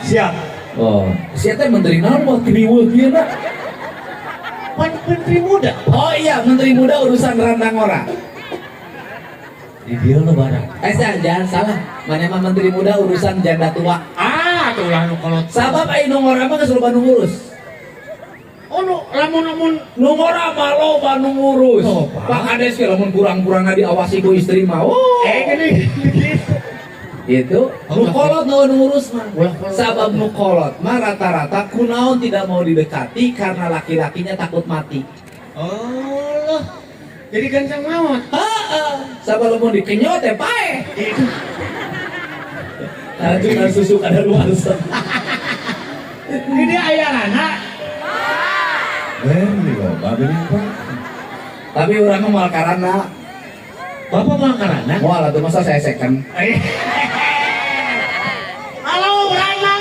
Siap. Oh, sia teh menteri naon mau kriweuh kieu na? Pan menteri muda. Oh iya, menteri muda urusan randa ngora. Di dia lo barang. Eh, jangan salah. Mana mah menteri muda urusan janda tua. Ah, tuh lah nu kolot. Sabab aya nu ngora mah geus loba nu ngurus. Oh, nu lamun lamun Nu ngora mah loba nu ngurus. Oh, Pak. Pak Kades ge lamun kurang-kurangna diawasi ku istri mah. Oh. Gini gitu. Gitu. Nu kolot nu ngurus mah. Ulah kolot. Sabab nu kolot mah rata-rata kunaon tidak mau didekati karena laki-lakinya takut mati. Oh, loh. Jadi gancang maut. Heeh. Sabab lamun dikenyot teh paeh. Itu. Racun susu kadaluarsa. Ini aya rana. Eh, loba geuning, Pak. Tapi urang mah moal karana. Bapak mah karana. Moal atuh, masa saya second. Eh. Halo, Rana.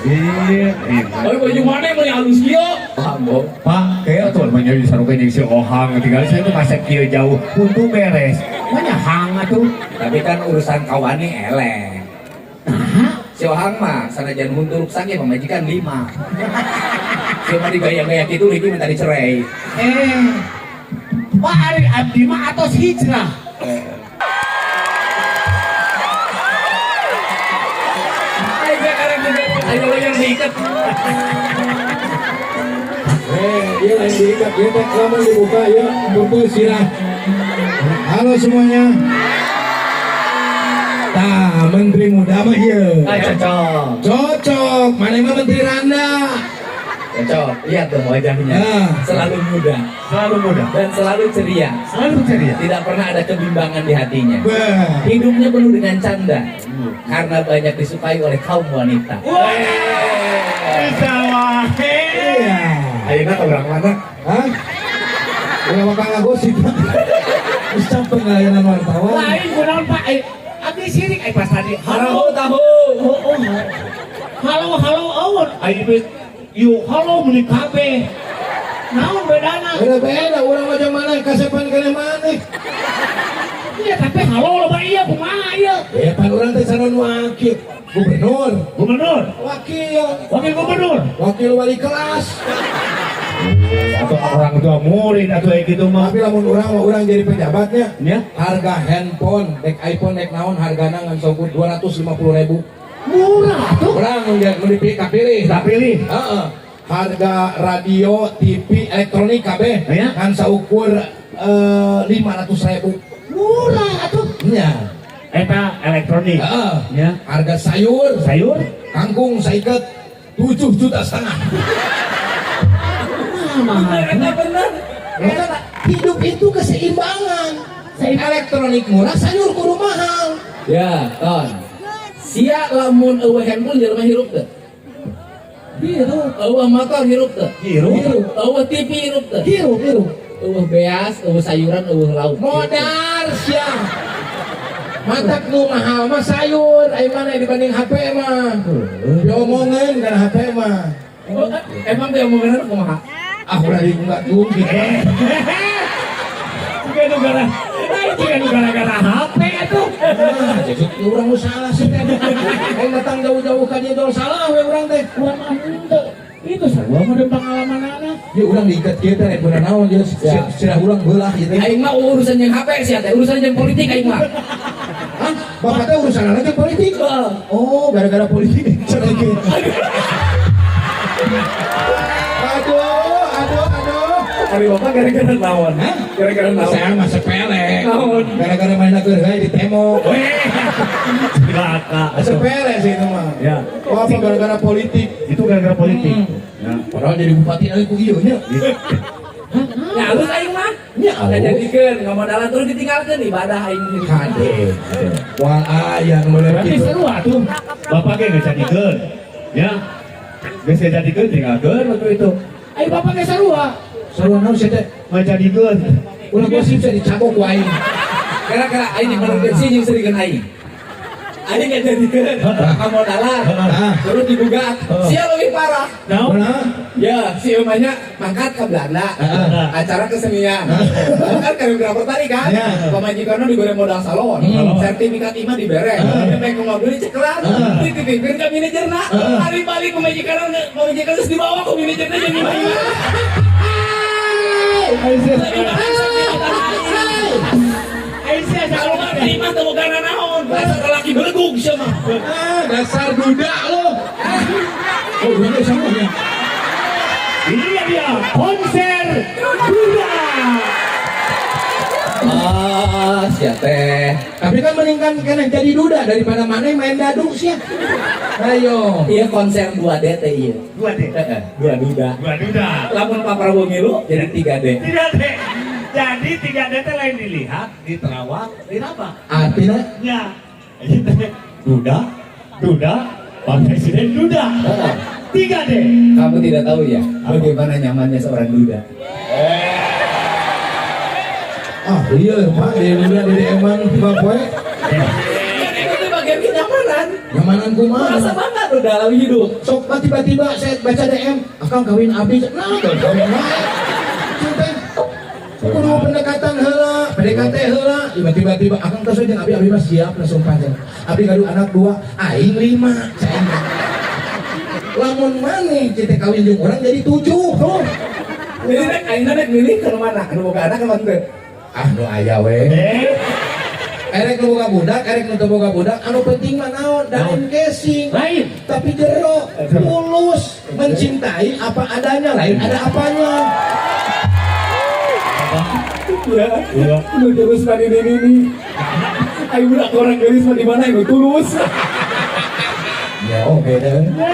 Iya, iya. Tapi baju mana yang halus kieu? Paham, Pak, kayak tuh namanya disarukan jeung si Ohang, tinggal saya tuh kasep kieu jauh, untung beres. Mana hang atuh? Tapi kan urusan kawani eleh. Si Ohang mah sanajan huntu ruksak ya pamajikan lima. Si mah digaya-gaya gitu lagi minta dicerai. Eh. Pak, ari abdi mah atos hijrah. Ayo sekarang juga ayo yang diikat. Eh, iya lain diikat, ieu teh lamun dibuka ya, kumpul sirah. Halo semuanya. Tah, menteri muda mah ieu. Ah, cocok. Cocok, mana mah menteri randa. Cocok. Lihat dong wajahnya. Ah. Selalu muda Selalu muda, dan selalu ceria. selalu ceria. Tidak pernah ada kebimbangan di hatinya. Bah. Hidupnya penuh dengan canda karena banyak disukai oleh kaum wanita. Wah. Bisa wae. Iya. Ayeuna ka urang mana? Hah? Ulah bakal ngagosip. Geus capek ngalayanan wartawan. Lain kunaon, Pak? Eh, abdi sirik eh pas tadi. Halo Halo. tahu. Oh, oh. Halo, halo, oh. Ayo yuk halo meuni kabeh. Naon bedana? Beda-beda urang mah jeung maneh kasepan keneh maneh. Iya, tapi halo loba iya kumaha ieu? Ya pan urang teh calon wakil gubernur, Gubernur, wakil, wakil gubernur. Wakil wali kelas. Atau orang tua murid atau kayak gitu mah. Tapi lamun urang mah urang jadi pejabatnya, Ya. harga handphone, dek iPhone dek naon hargana ngan saukur 250 ribu. Murah tuh. Urang nu nu dipilih kapilih. Tak pilih. Heeh. Harga radio, TV, elektronik kabeh Ya. ngan saukur 500 ribu. Murah tuh. Nya. Eta elektronik. Heeh. Ya. Harga sayur, Sayur? Kangkung saiket 7 juta setengah. Bener, eta bener. Ya kan, hidup itu keseimbangan. Elektronik murah, sayur kudu mahal. Ya, ton. Sia lamun euweuh handphone jelema hirup teu? Hirup. Euweuh motor hirup teu? Hirup. Euweuh TV hirup teu? Hirup, hirup. Euweuh beas, euweuh sayuran, euweuh lauk. Modar sia. Matak nu mahal mah sayur, ai mana dibanding HP mah. Diomongeun kana HP mah. Oh, emang dia omongan kumaha? Ah, ulah enggak tuh gitu. Juga nu gara, lain juga nu gara-gara HP atuh. Ah, jadi urang nu salah sih teh. Kalau datang jauh-jauh ka dieu salah we urang teh. Urang mah henteu. Itu sarua mah pengalaman anak. Ya urang diikat kieu teh rek naon jeung Ya. sirah urang beulah gitu. Aing mah urusan jeung HP sia teh, urusan jeung politik aing mah. Hah? Bapak teh urusan aja politik. Heeh. Oh, gara-gara politik. Cerai kieu. Aduh, aduh, aduh. Ari bapak gara-gara naon? Hah? Gara-gara naon? Saya mah sepele. Naon? Gara-gara main keur di tembok. Weh. Celaka. Sepele sih itu mah. Ya. Oh, apa gara-gara politik? Itu gara-gara politik. Ya. Padahal jadi bupati lagi ku ieu nya. Ya halus aing mah. Nya Nggak alus. jadikeun, ngamodalan terus ditinggalkeun ibadah aing. Kade. Wal aya nu bener Berarti kitu. seru atuh. Bapak ge geus jadikeun. Ya. Geus jadikeun tinggalkeun waktu itu. Ai bapak ge sarua. Sarua naon sih teh? Ngajadikeun. Ulah gosip saya dicabok ku aing. Kira-kira aing dimenerkeun sih jeung serikeun aing. Aing ngajadikeun ngamodalan. Ah. Terus digugat. Sia leuwih parah. Naon? Kunaon? Ya, si emaknya mangkat ke Belanda. Acara kesenian. Kan koreografer tadi kan. Ya. Pamajikanna diberi modal salon. Sertifikat imah dibere. Naik ke mobil dicekelan. Dititipin ke manajerna. Hari balik pamajikanna pamajikan terus dibawa ke manajerna jadi imah. Lebih baik sertifikat aing. Aisyah Kalau mah terima teu boga naon. Dasar lelaki belegug sia mah. Ah, dasar duda lo. Oh, duda sama ya. Ini dia konser Duda. Ah, sia teh. Tapi kan mendingan kena jadi duda daripada mana yang main dadu sih. Ayo. Iya konser 2D teh ieu. 2D. Heeh, dua duda. Dua duda. Lamun Pak Prabowo ngilu jadi 3D. 3D. Jadi 3D teh lain dilihat, diterawang, diraba. Artinya Ya. Ini teh duda, duda, Pak Presiden duda. 3D. Kamu tidak tahu ya bagaimana nyamannya seorang duda. Ah iya Pak, dia duda di emang Pak poe. Itu bagian kenyamanan. Nyamanan kumaha? Merasa banget tuh dalam hidup. Sok Pak, tiba-tiba saya baca DM, akang kawin abi, nah kawin wae. Cinta. Kudu pendekatan heula, PDKT heula, tiba-tiba akang tos jeung abi, abi mah siap langsung panjang. Abi gaduh anak dua, aing lima, cai. Lamun maneh cinta kawin jeung urang jadi tujuh tuh. Jadi rek aing rek milih ke mana? Anu boga anak apa henteu? Ah nu aya we. Eh, Erek nu boga budak, erek nu teu boga budak, anu penting mah naon? Lain casing. Lain. Tapi jero, tulus, mencintai apa adanya, lain ada apanya. Ya, nu tulus mah di ini. Aing budak orang geulis mah di mana nu tulus. Ya oke deh. Ya,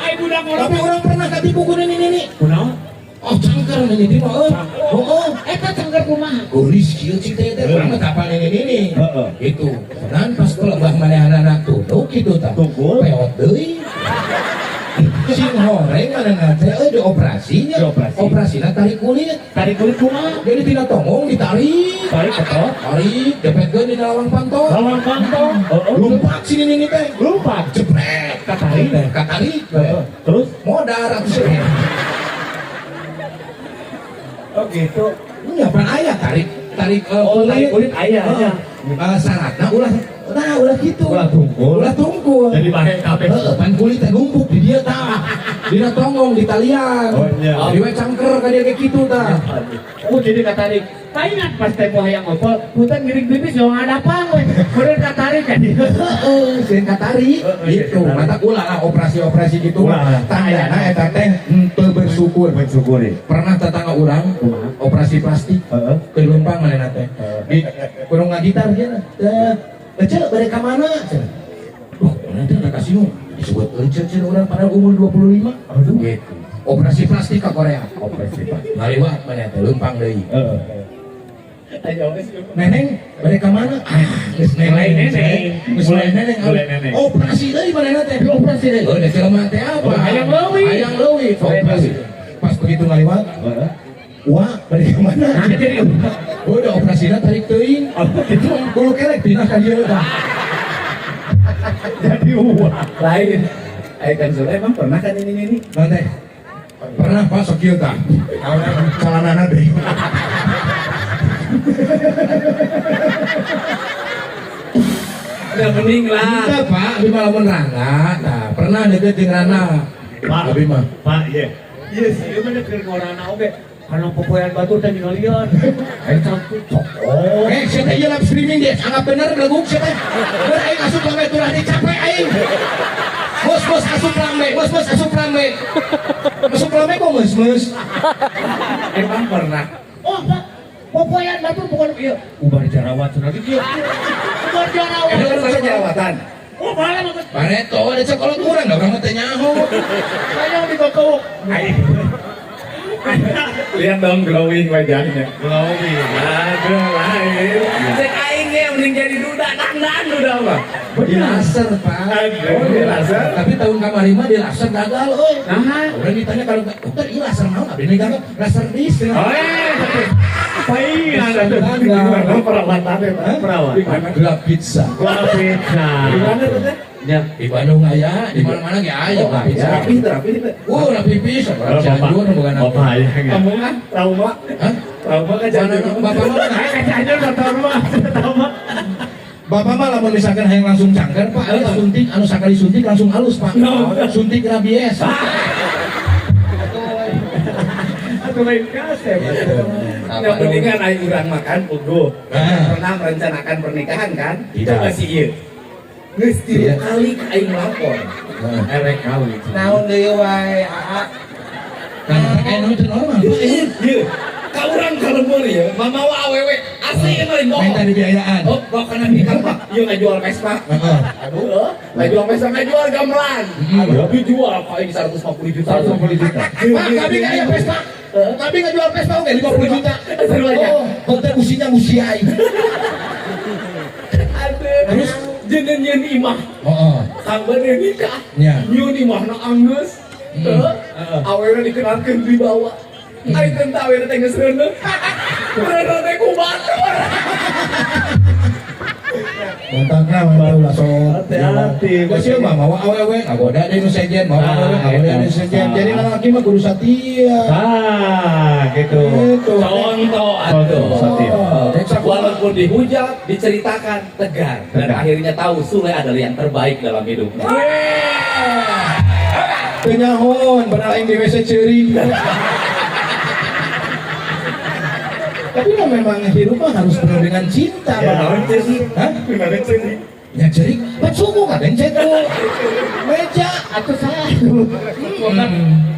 ai budak orang. Tapi orang pernah katipu ku nini nini. Kunaon? Oh cangker nini mah euy. Oh, oh. Eta cangker kumaha? Geulis kieu cing teh teh urang mah kapal nini nini. Heeh. Gitu. Dan pas kelebah manehanana tunduk kitu tah. Tungkul. Peot deui. Sing horeng manehna teh euy dioperasinya. Dioperasi. Operasina tarik kulit. Tarik kulit kumaha? Jadi tina tonggong ditarik. Tarik ketot. Tarik, depetkeun dina lawang panto. Lawang panto. Heeh. Lumpat si nini teh. Lumpat. Jepret. Katarik. Katarik. Heeh. Terus? Modar atuh sih. Oh gitu. Iya, pan aya tarik tarik Oh, tarik kulit aya, Heeh. aya. Syaratna ulah nah ulah gitu. Ulah tungkul. Ulah tungkul. Jadi bahe kabeh. Heeh, pan kulit teh numpuk di dia tah. Dina tonggong di talian. Oh, iya. Jadi we cangker ka dia kayak gitu tah. Oh jadi katarik. Paingat pas tempo hayang ngobrol, punten ngiring pipis yo ngadapang we. Kemudian katarik kan. Heeh, sieun katarik Heeh, gitu. sieun katarik. Mata ulah lah operasi-operasi gitu. Ulah. Tandana eta teh henteu bersyukur. Bersyukur ya. Pernah tetangga urang operasi plastik. Heeh. Ke Lempang manehna teh. Di kudu ngagitar dia. Teh, Ece bade ka mana? Cenah. Duh, mana teh da kasino. Disebut Ece cenah urang padahal umur 25. Aduh. Gitu. Operasi plastik ke Korea. Operasi plastik. Ngaliwat manehna teh lempang deui. Heeh. Neneng, bade ka mana? Ah, geus Mulai neneng. neneng. Geus mulai neneng. Mulai neneng. Operasi deui manehna teh. Operasi deui. Oh, da jelema teh apa? Oh, hayang leuwih. Hayang leuwih. Operasi. Pas begitu ngaliwat, Heeh. wah, bade ka mana? Nah, jadi Oh, udah operasinya tarik teuing. Apa gitu? Kulo kerek pindah ka dieu tah. Jadi uang. Lain. Ayo kan Sule emang pernah kan ini ini? Naon teh? Pernah Pak sok kieu tah. Calanana deui. Udah mending lah. Teu Pak, abi mah lamun rangga, tah pernah deket jeung Rana. Pak. Abi mah. Pak, iya. Iya sih, ieu mah keur ngorana oge. Kana popoean batur teh ningalian. Aing cantik cokot. Eh, sia teh ieu live streaming dia, anggap bener beleguk sia teh. Bener aing asup lambe turah deui capek aing. Bos bos asup lambe, bos bos asup lambe. Asup lambe kok meus-meus. Emang pernah. Oh, Pak. Popoean batur bukan ieu. Ubar jarawat cenah kieu. Ubar jarawat. Emang pernah jerawatan? Oh, malah mah Bareto ada sekolah kurang da urang mah teh nyaho. Sayang di kokok. Aing. Lihat dong glowing wajahnya. Glowing. Aduh, lain. Cek aing ge mending jadi duda, dandan duda mah. Di laser, Pak. Oh, di laser. Tapi tahun kamari mah di laser gagal euy. Nah. Urang ditanya kalau dokter ieu laser naon abdi gagal laser dis. Oh, eh. Paingan atuh. Gagal. Di mana perawatannya, Pak? Perawat. Gelap pizza. Wah, pizza. Di mana tuh teh? Ya. Di Bandung aya, di mana-mana ge aya Oh, kopi. rapi rapi. Oh, rapi pisan. Orang Cianjur bukan Bapak aya nggak? Kamu ah, trauma. Hah? Trauma kan Mana Cianjur. bapak mah mana? Ayo ke Cianjur motor mah. Trauma. Bapak mah lamun misalkan hayang langsung cangker, Pak, aya suntik anu sakali suntik langsung halus, Pak. Suntik rabies. Atau lain kasep. Yang penting kan ayo urang makan puguh. Ah. Pernah merencanakan pernikahan kan? Tidak. Coba sih ieu. Geus tilu Iya. kali ka aing lapor. Erek kawin. Naon deui wae, aa. Kan kayak nu teu normal. Pak. Ieu. Ka urang ka lembur ieu, mamawa awewe asli ieu mah lain bohong. Minta dibiayaan. Oh, bakana nikah Pak. Ieu ngajual Vespa. Heeh. Aduh, ngajual Vespa, ngajual gamelan. Hmm. Aduh, dijual ka aing 150 juta. 150 juta. Pak, kami nggak aya Vespa. Kami nggak jual Vespa oke 50 juta. Seru aja. Oh, konten usinya usia aing. Aduh. Terus? Jeneng nyeun imah. Heeh. Kang bade nikah. Nya. Nyieun imahna anggeus. Heuh. Awewena dikenalkeun di bawah. Aing teh awewena teh geus reuneuh. Reuneuh teh ku batur. Mantapna mantap lah sok. Hati-hati. Geus ieu mah mawa awewe ngagoda deui nu sejen, mawa Ah, awewe ngagoda deui nu sejen. Jadi lalaki mah kudu satia. Ah, gitu. Gitu. Contoh atuh. Contoh, satia. Oh, rek sakumaha. Walaupun dihujat, diceritakan tegar dan Tegar. akhirnya tahu Sule adalah yang terbaik dalam hidupnya. Teu nyahoan, bener aing di WC ceurik. Tapi mah memang hidup mah harus penuh dengan cinta, Ya, Bang. Hah? Gimana sih? Ya cerik, pan suku kan encet tuh. Meja Atau saya.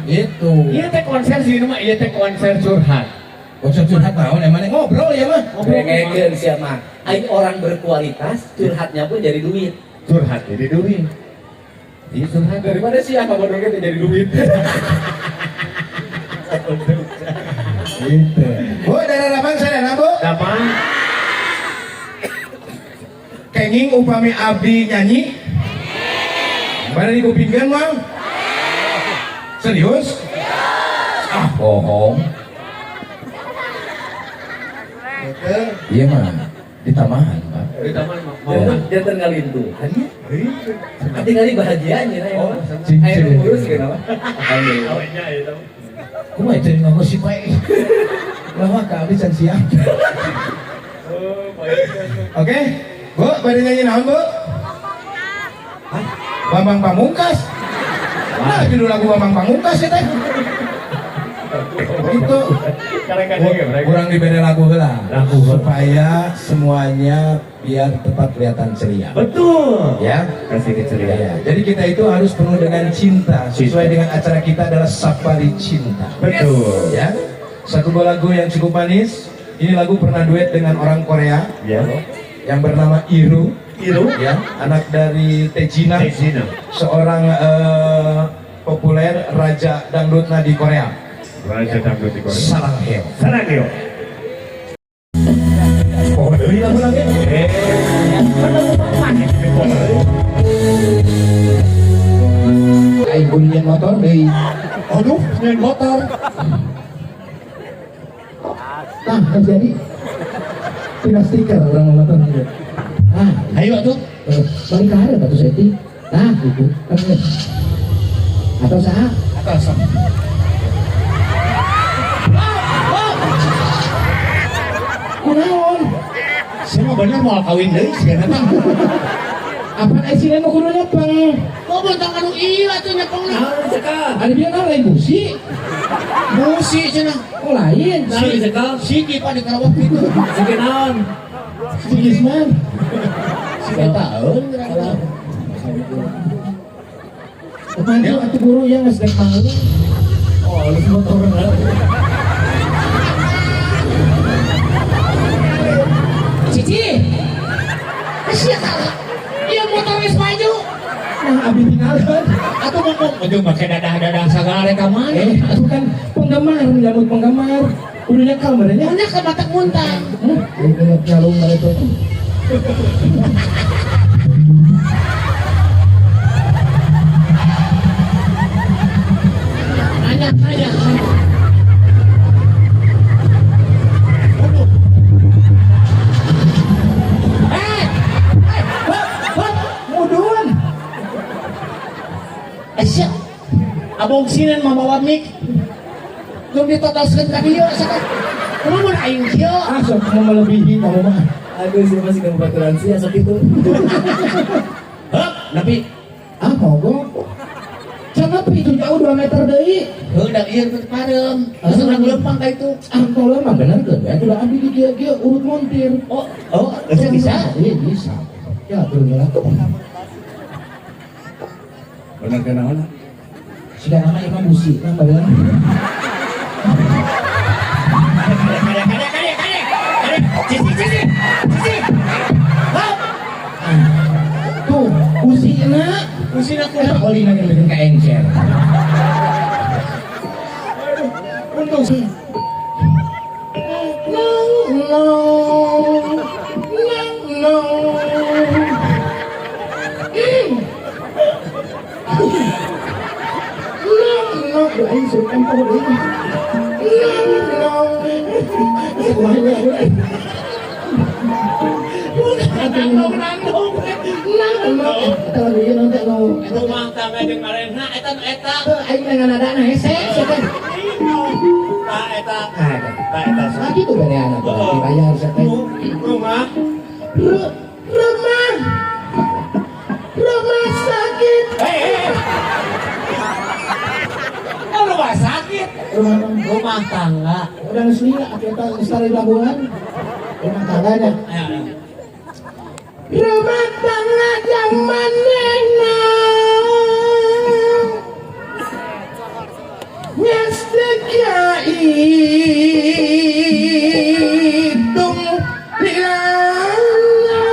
Itu. Iya teh konser sih mah, iya teh konser curhat. Konser curhat naon emang ngobrol ya mah. Dengekeun sia mah. Aing orang berkualitas, curhatnya pun jadi duit. Curhat jadi duit. Iya curhat. Daripada sih apa bodongnya jadi duit. Gitu. Bu, daerah Rabang sadana, Bu? Apa? Kenging upami abdi nyanyi. Mana dikupingkeun mah? Serius? Ah, bohong. Gitu. Iya mah, ditambahan, Pak. Di taman mah mau Ya. mah. Jantan ngalintu. Tinggal bahagianya ya. Oh, Ayo ngurus kenapa? Alhamdulillah. Awalnya itu. Kumaha jadi ngagosip wae. Lama ka abdi can siap. Oh, baik. Oke, Bu, bade nyanyi naon, Bu? Hah? Bambang Pamungkas. Nah, judul lagu Bambang Pamungkas ya teh. Itu Kadang-kadang ya, mereka. kurang diberi lagu heula. Lagu heula. Supaya semuanya biar tetap kelihatan ceria. Betul. Ya. Kasih keceriaan. Ya, jadi kita itu harus penuh dengan cinta. Sesuai dengan acara kita adalah Safari Cinta. Betul. Ya. Satu buah lagu yang cukup manis. Ini lagu pernah duet dengan orang Korea Ya. yang bernama Iru. Iru. Ya, anak dari Tejina, Tejina. seorang populer raja dangdutna di Korea. Raja dangdut di Korea. Sarang Heo. Sarang yo. Oh, deui lagu lagi. Eh. Aing kudu nyen motor deui. Aduh, nyen motor. Nah, kan jadi tidak stiker orang motor gitu. Ah, Ayo tuh. Balik ke hareup atuh Seti. Nah, gitu. Kan geus. Atau saha? Atau sama. Kunaon? Saya mah bener mau kawin deui sigana mah. Apaan ai sieun mah kudu nyepeng. Kok bontong anu ieu atuh nyepengna. Naon cekal? Ada bilang kan lain busi. Busi cenah. Oh lain. Naon cekal? Siki Pak di Karawang itu. Siki naon? Si Gisman. Si taun geura. Kepanjang atuh guru yang geus dek manggung. Oh, lu motor Cici. Sia salah. Ieu motor geus maju. Nah, abi tinggalkan. Atuh ngomong ujung make dadah-dadah sagala rek ka mana? Itu kan penggemar, menyambut penggemar. Udah nyekal merenya. Nya ke mata muntah. Udah nyalung mereka itu. Nanya, nanya. Eh, Hop, mudun. Ngabong sinen mamawa mic. Belum ditotoskeun ka dieu sakat. Kumaha mun aing kieu? Ah, sok mau melebihi kamu mah. Aduh, sih masih kamu baturan sih, sok itu. Heup, nepi. Ah, mogok. Can nepi itu jauh 2 meter deui. Heuh, da ieu teu pareum. Geus urang leumpang ka itu. Ah, tolong mah bener keun ya, udah abdi di kieu-kieu urut montir. Oh, oh, geus bisa? Iya, bisa. Ya, turun lah. Bener ke naon? Sudah lama imam busi, nah bener. Kade kade kade kade. Kade, cicing cicing. Cicing. Heup. Tuh, busina. Busina Eta kumaha? olina yang bikin ka encer. Untung sih. Nang nong, nang nong. Nang nong, aduh aing suruh tempo deui. Nang nong. Kumaha nya, aduh. Nandong nandong. Nang nong. Eta lagu ieu naon teh anu Rumah tangga jeung marehna eta nu eta. Teu aing mah nganadana hese sia teh. Tah eta. Ah, eta. Tah eta. Nah gitu bereana tuh, dibayar sia teh. Rumah Rumah rumah sakit. Eh, eh. Oh, rumah sakit. Rumah Rumah tangga. udah geus lila atuh eta geus tara dilakukan. Rumah tangganya. Ya. Rumah tangga yang manehna Ngestek hitung lilana.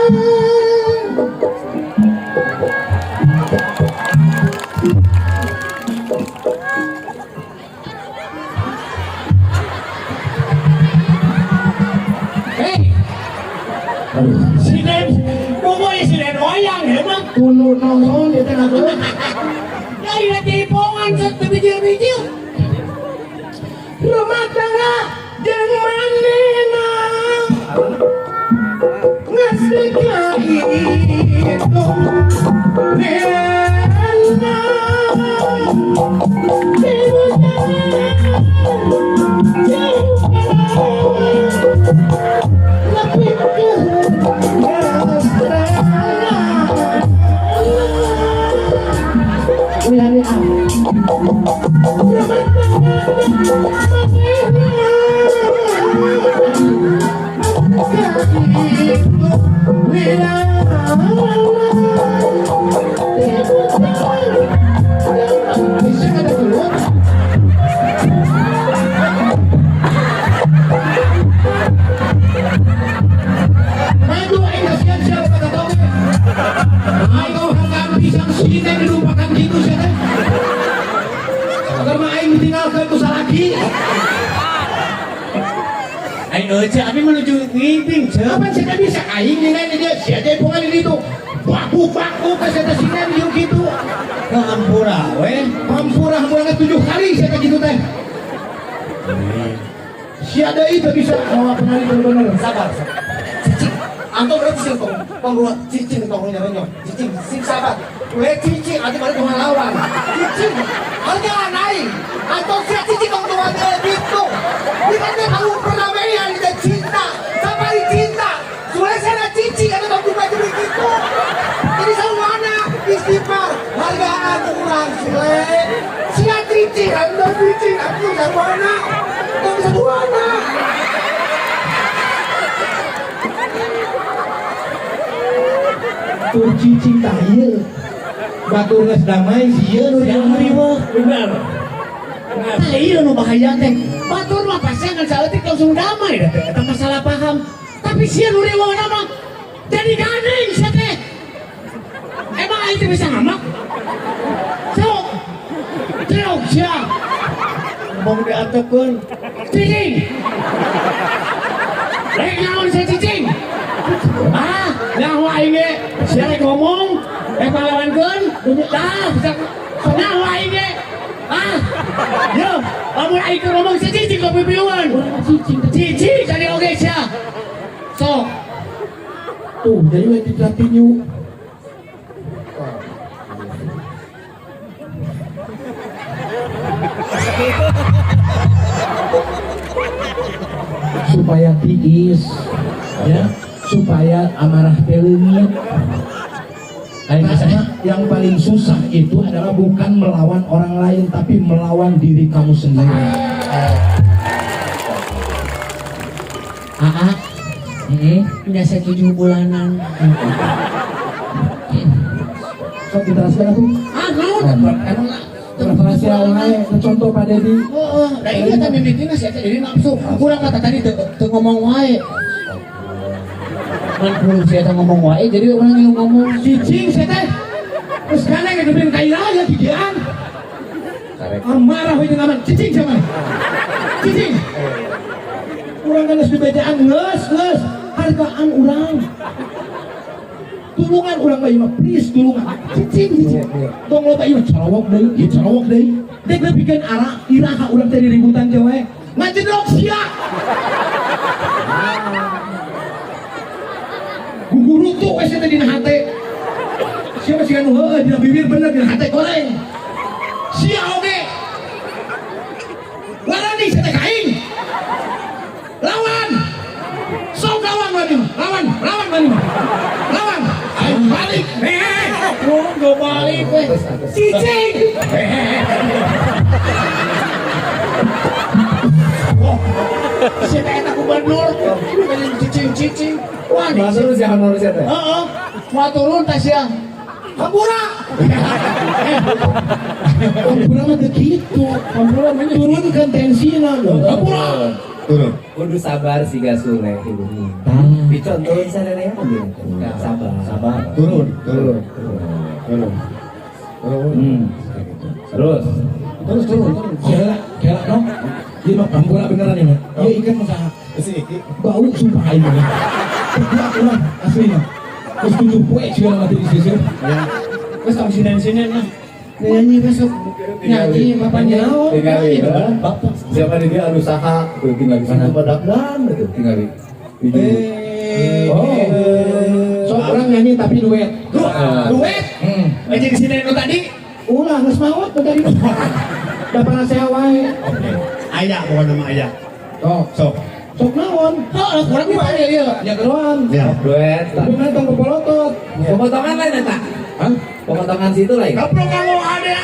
Hei, Aduh, sinen, pokoknya sinen wayang ya mah. kuno nongol dia teh lagu. Ya iya tipongan set bijil-bijil. Rumah tangga jeung manehna Ngestek hitung lilana. Ibu jangan jauh lebih ke Maju aing kasihan siapa kata toge. Aing hargaan pisang sine dilupakan gitu sia teh. Karena aing ditinggalkeun ku salaki. Aing eueuh abi menuju ngibing ceu. Kapan sia teh bisa aing nilai dia sia teh pungan di ditu. Baku-baku ka sia teh sine dieu kitu. Hampura we. Hampura hampura 7 kali sia teh kitu teh. Sia deui teu bisa bawa penari bener-bener. Sabar, sabar. Cicing. Antum berarti sih tong, tong dua cicing tong runya runya. Cicing, sing sabar. Gue cicing, nanti balik dengan lawan. Cicing, harga naik. Atau siap cicing tong tua dia gitu. Dia kalau perdamaian dia cinta, sampai cinta. Sudah saya cicing, ada tong dua jadi gitu. Jadi sama istighfar, hargaan kurang sule. Siap cicing, anda cicing, aku sama tong satu. Tur cicing tah ieu. Batur geus damai sieun nu Yang riweuh bener. Tah ieu nu bahaya teh. Batur mah pasti ngan saeutik langsung damai da teh. Eta masalah paham. Tapi sieun nu riweuhna mah jadi gandeng sia teh. Emang aing teh bisa ngamak? Sok. Cerok sia. Ngomong diantepkeun. Cicing. Rek naon sia cicing? Ah, nyaho aing ge sia rek ngomong, rek ngalawankeun, tah bisa nyaho aing ge. Ah, yo, lamun aing keur ngomong sia cicing ka pipiuan. Cicing tadi oge sia. Sok. Tuh, jadi we ditinju. Supaya tiis ya, supaya amarah teh leungit. Karena yang paling susah itu adalah bukan melawan orang lain, tapi melawan diri kamu sendiri. Aa, biasa 7 bulanan. Sok diteraskan atuh. Ah, naon? Emang Terasa wae, contoh Pak Dedi. Heeh, da ieu teh mimitina sia teh jadi nafsu. Kurang kata tadi teu ngomong wae. Ngan kudu sia teh ngomong wae jadi urang ngilu ngomong. Cicing sia teh. Terus kana ngedupin ka ira ya gigian. Marah we jeung aman. Cicing sia mah. Cicing. Urang kan geus dibejaan geus, geus. Hargaan urang. Tulungan urang mah ieu mah, please tulungan. Cicing, cicing. Tong loba ieu carowok deui, ieu carowok deui. Dek nepikeun arah iraha urang teh diributan teh wae. Ngajedog sia. Gugurutu we sia teh dina hate. Sia mah siga nu heueuh dina bibir bener dina hate goreng. Sia oge. Warani sia teh ka aing. Lawan. Sok lawan wani mah. Lawan, lawan wani mah. Lawan. Aing balik. Oh, gak balik we. Cicing. Si teh eta gubernur, cicing-cicing. Wah, Bahasa di lu sih honor sih teh. Heeh. Mau turun teh sia. Hampura. Hampura mah teu kitu. Hampura mah Turunkan tensina dong. Hampura. Turun. Kudu sabar sih gak sule. Dicontohin sadaya mah sabar. Sabar. Turun, turun. Turun. Turun. Terus. Terus turun, turun. Kela, kela dong. Ieu mah hampura beneran ieu mah. Ieu ikan mah saha? Si Iki. Bau sumpah aing mah. Terbuat urang aslinya. Terus 7 poe juga mati di sisir. Ya. Wes tong sinen-sinen lah. Nyanyi besok. Nyanyi bapaknya. Tinggali. Bapak. Siapa di dia anu saha tuh tinggal di sana. Badakdan gitu. Tinggal di. Oh. Sok orang nyanyi tapi duet. Duet. Jeung sinen nu tadi. Ulah geus maot nu tadi. Da parasea wae. Oke. Aya pokona mah aya. Sok. Sok. Sok naon? Heeh, kurang ditanya ieu. Ya geroan. Ya. Duet. Tapi mana tong kepolotot? Pemotongan lain eta. Hah? Pemotongan situ lain. Kaplok kamu ada